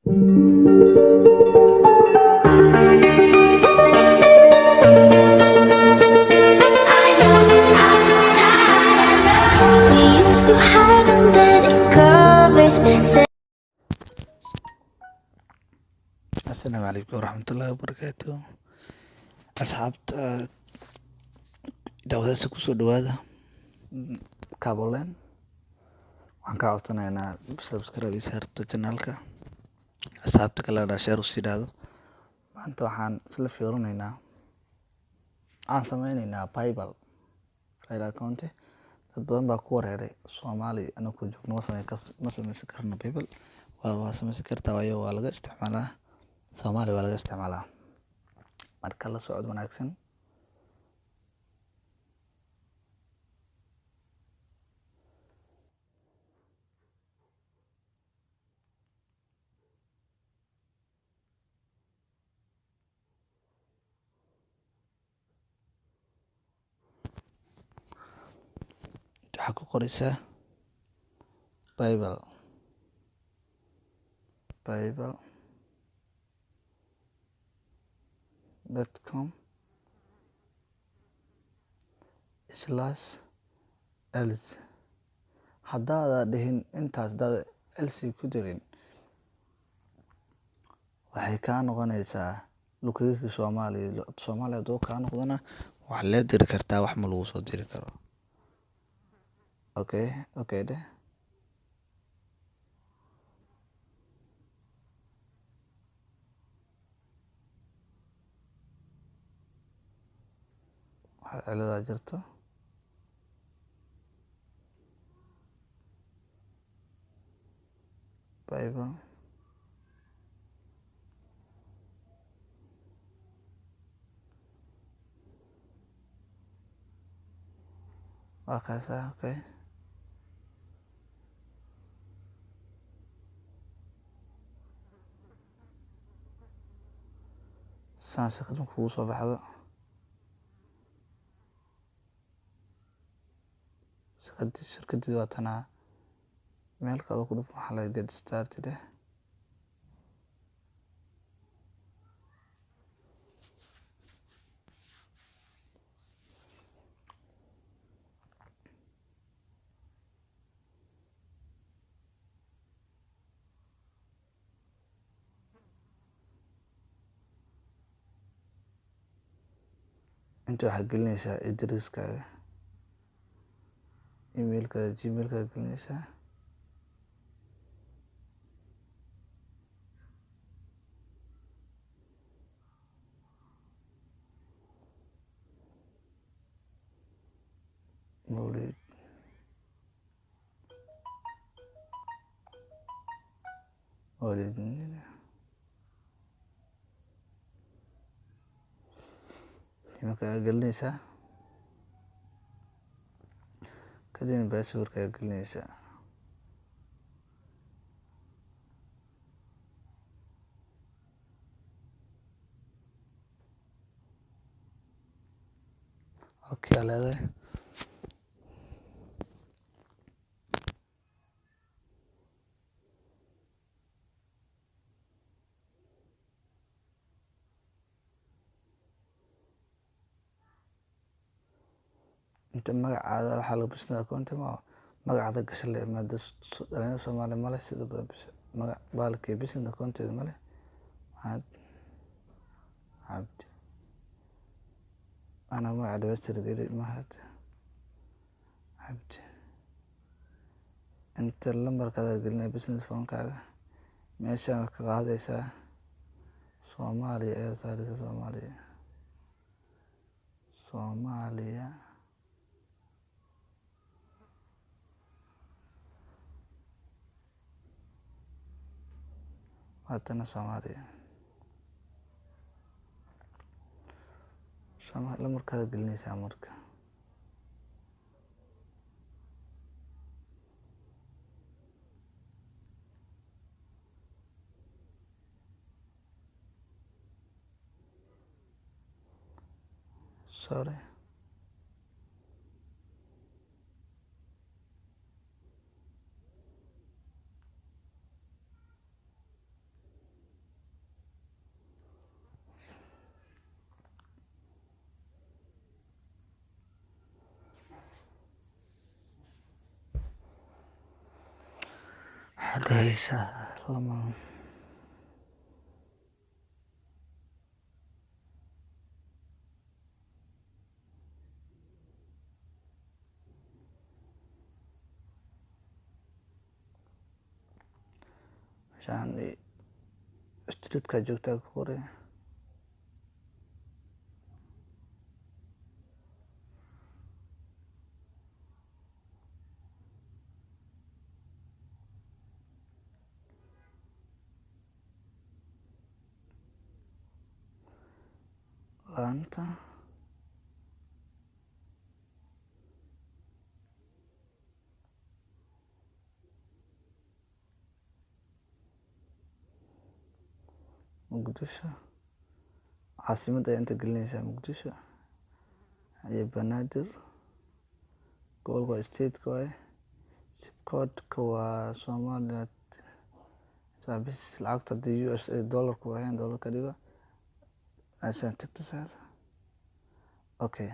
I know we used to hide under the covers. Say Asalaamu calaykum waraxmatullaahi wabarakaatu. Asxaabta daawadaasha, kusoo dhawaada Kabolen. Waxaan kaa codsanaynaa subscribe ii saarto channelka, asxaabta kalena share usii dhahdo. Maanta waxaan isla fiirinaynaa, waxaan sameynaynaa PayPal account. Dad badan baa ku wareeray, Soomaali anagoo joogno ma sameysan karno PayPal. Waa sameysan kartaa, waayo waa laga isticmaalaa Soomaali, waa laga isticmaalaa. Marka la socod wanaagsan. Waxaa ku qoreysaa PayPal, paypal.com/else. Haddaada dhihin intaas, hadaada else ku dirin, waxay kaa noqonaysaa location Soomaaliya. Soomaaliya hadduu kaa noqdona, wax lee diri kartaa, wax ma lagu soo diri karo. Okay dheh. Waxa ciladaa jirto. PayPal waa kaasa. Okay, saan shirkad marka kugu soo baxdo, shirkadii waa tanaa. Meel kale ku dhuf, waxaa laga get started eh. Inta waxaad gelinaysaa addresskaaga, emailkaaga, Gmailkaaga gelinaysaa. Mawlid Mawlid, emailkaaga gelinaysaa, kadibna passwordkaaga gelinaysaa. Okay aa leedahay. Inta magacaada waxaa laga business account ma magacaada gasha le, maada dhalinyarada Soomaali male sida badan magac baalkii business accounteeda male. Mahad Cabdi ana magaca dhamaystir geli, Mahad Cabdi. Inta lambarkaada gelinaya, business phone-kaaga. Meeshaan ka qaadaysaa, Soomaaliya ayaad saaraysaa, Soomaaliya, Soomaaliya. Haddana Soomaaliya, lambarkaada gelinaysaa marka. Sorry. Waxaad dhahaysaa lama meeshaan streetkaa joogtaa ku qoray. Laanta Muqdisho, caasimadda ayaa inta gelinaysaa, Muqdisho iyo Banaadir. Gobolka waa stateka waaye, zip code-ka waa Soomaaliya bis. Lacagta haddii USA dollarku waayaan, dollar ka dhigo. Meeshaan tickta saar. Okay,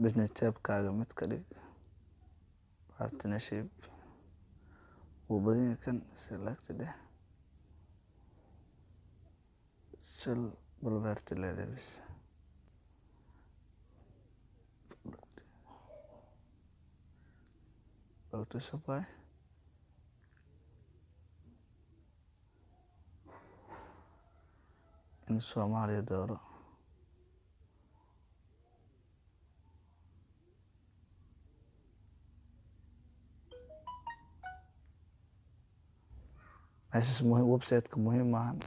business type-kaaga mid ka dhig, partnership wuu badan yahay kan. Select dheh, sole proprietor leedahay bis. Go to supply. In Soomaaliya dooro. Meeshaas muhiim, website-ka muhiim maahan.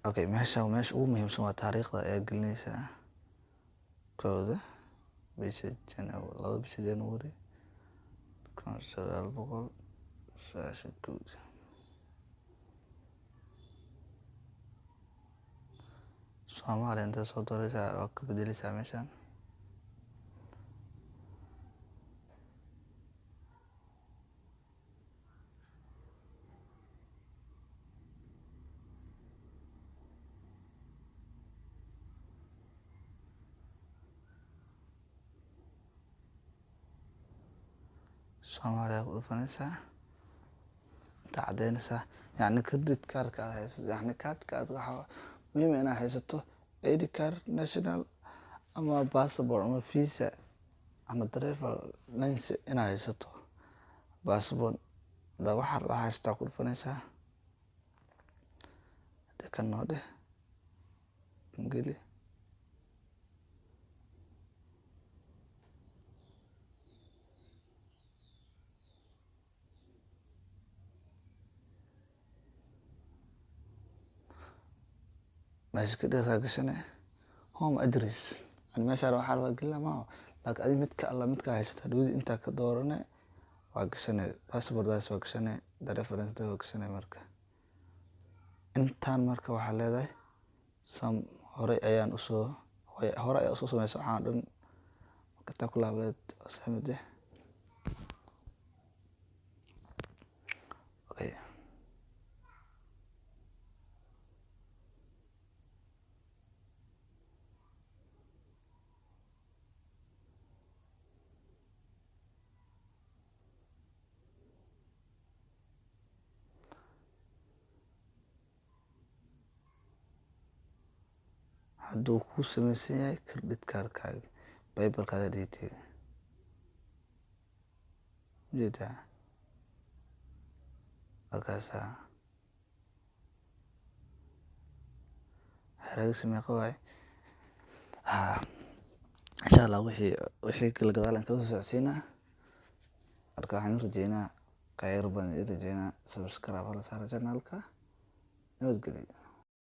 Okay, meesha meesha ugu muhiimsan waa taariikhda ayaa gelinaysaa, 1da bisha January, 2 bisha January 1991. Soomaaliya inta soo dooraysaa, waa ka bedeleysaa meeshaan. Soomaaliya ku dhufanaysaa, inta caddeynaysaa, yacni credit cardka aad haysato, yacni cardka aad, waxaa muhiim ah inaad haysato ID card national ama passport ama visa ama driver license inaad haysato. Passport da waxaa la haystaa ku dhufanaysaa. Hada kan noo dheh, geli. Meesha ka dheerkaa gashane home address. Ani meeshaan waxaa rabaa gelina maaha, laakiin adi midka alla midkaa haysato hadhowdi intaa ka doorane waa gashane. Passportdaas waa gashane, reference waa gashane. Marka intaan marka waxaa leedahay sam horey ayaan usoo hore ayaa usoo sameysa waxaan dhan. Marka intaa ku laableed samid eh. Okay, hadduu kuu sameysan yahay credit cardkaaga, PayPalkaada dhigtay ujeedaa, markaasaa xeragisa meeqa waaye? Ha, insha Allah wixii kala gadaal aan kala soo socodsiinaa. Marka waxaan rajeynaa khayr baan idin rajeynaa. Subscribe hala saaro channelka. Nabadgelyo.